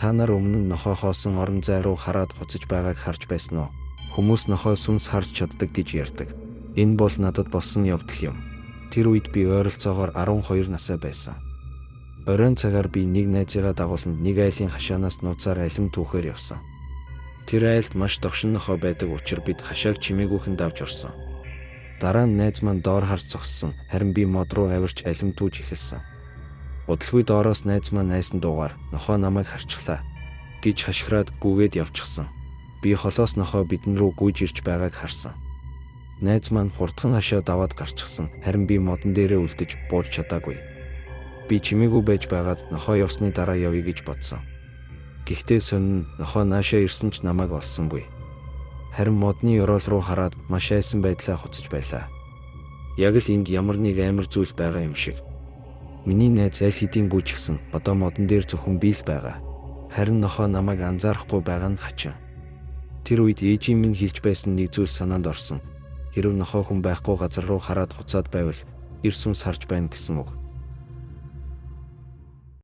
Та нар өмнө нь нохой хоосон орон зай руу хараад хуцаж байгааг харж байсан уу? Хүмүүс нохой сүнс харж чаддаг гэж ярьдаг. Энэ бол надад болсон явдал юм. Тэр үед би ойролцоогоор 12 насай байсан. Оройн цагаар би нэг найзыгаа дагуулан нэг айлын хашаанаас нууцаар алим түүхээр явсан. Тэр айлд маш догшин нохой байдаг учир бид хашааг чимээгүйхэн давж орсон. Дараа нь найз маань доор харж зогссон, харин би мод руу авирч алим түүж эхэлсэн. Удалгүй доороос найз маань айсан дуугаар "Нохой намайг харчихлаа" гэж хашхираад гүгээд явчихсан. Би холоос нохой бидэн рүү гүйж ирж байгааг харсан. Найз маань хурдхан хашаа даваад гарчихсан, харин би модон дээрээ үлдэж бууж чадаагүй. Би чимээгүй байж байгаад нохой явсны дараа явъя гэж бодсон. Гэхдээ сонин нь нохой наашаа ирсэн ч намайг олсонгүй. Харин модны ёроол руу хараад маш айсан байдлаа хуцаж байлаа. Яг л энд ямар нэг амар зүйл байгаа юм шиг. Миний найз аль хэдийн гүйчихсэн, одоо модон дээр зөвхөн би л байгаа. Харин нохой намайг анзаарахгүй байгаа нь хачин. Тэр үед ээжийн минь хэлж байсан нэг зүйл санаанд орсон. Хэрэв нохой хүн байхгүй газар руу хараад хуцаад байвал эр сүнс харж байна гэсэн үг.